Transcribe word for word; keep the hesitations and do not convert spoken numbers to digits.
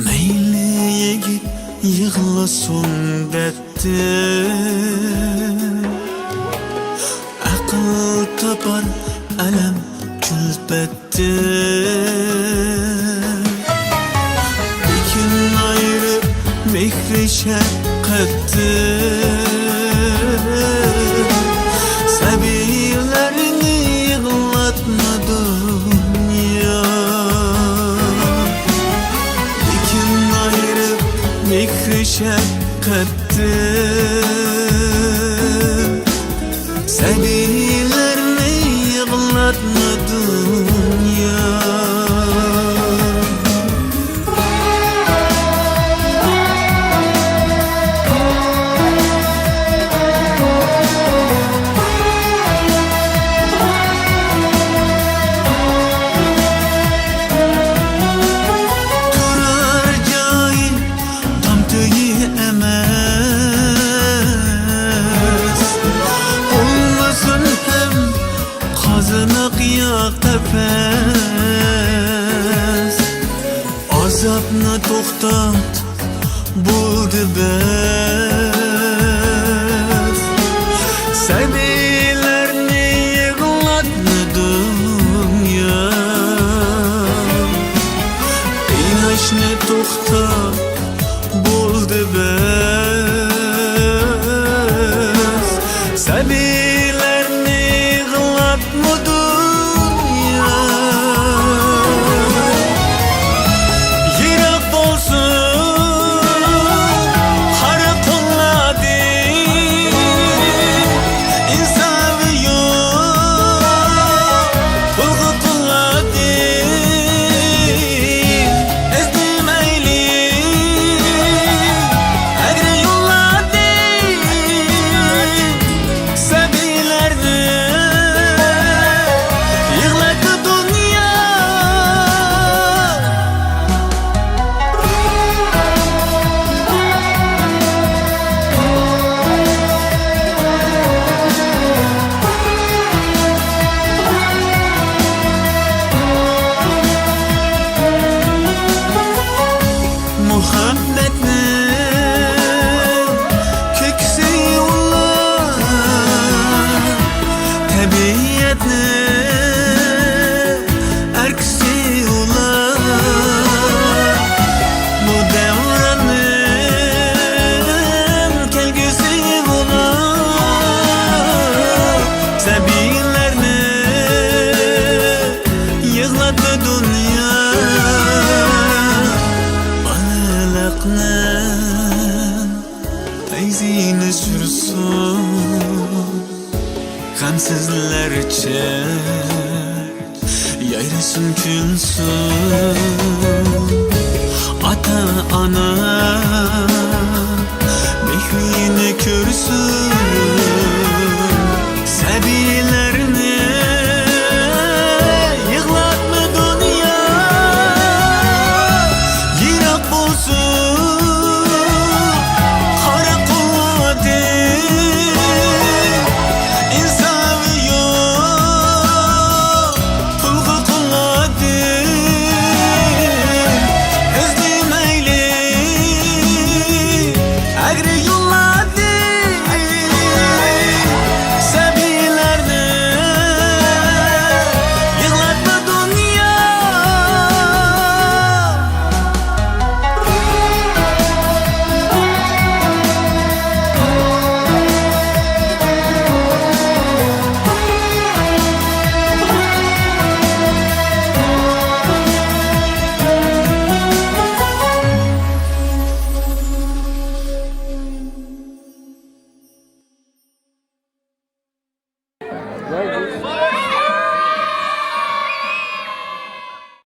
مەيلى يىگىت يىغلىسۇن دەتتىم، ئەقىل تاپار ئەلەم كۈلپەتتىم. لېكىن ئايرىپ مېھرى شەپقەتتىم، سەبىيلەرنى يىغلاتما دۇنيا. لېكىن ئايرىپ مېھرى شەپقەتتىم، سەبىيلەرنى يىغلاتما دۇنيا. تۇرار جايى تام تۈيى ئەمەس، بولمىسۇن ھەم قازىناق يا قەپەس. ئازابنى توختات، بولدى بەس. سەبىيلەرنى يىغلاتما دۇنيا، قىيناشنى توختا، بولدى بەس. سەبىيلەرنى يىغلاتما دۇنيا. يىراق بولسۇن قارا قوللاردىن، ئىنسابى يوق پۇلغا قۇللاردىن. ئىزدىمەيلى ئەگرى يوللاردىن، سەبىيلەرنى يىغلاتما دۇنيا. مۇھەببەتنىڭ كۆكسى ئۇلار، تەبىئەتنىڭ ئەركىسى ئۇلار، بۇ دەۋراننىڭ كەلگۈسى ئۇلار، سەبىيلەرنى يىغلاتما دۇنيا، بالىلىقنىڭ پەيزىنى سۈرسۇن، غەمسىزلەرچە يايرىسۇن، كۈلسۇن. ئاتا-ئانا مېھرىنى كۆرسۇن، سەبىيلەرنى يىغلاتما دۇنيا. يىراق بولسۇن قارا قوللاردىن، ئىنسابى يوق پۇلغا قۇللاردىن. ئىزدىمەيلى ئەگرى يوللاردىن، ۋاي،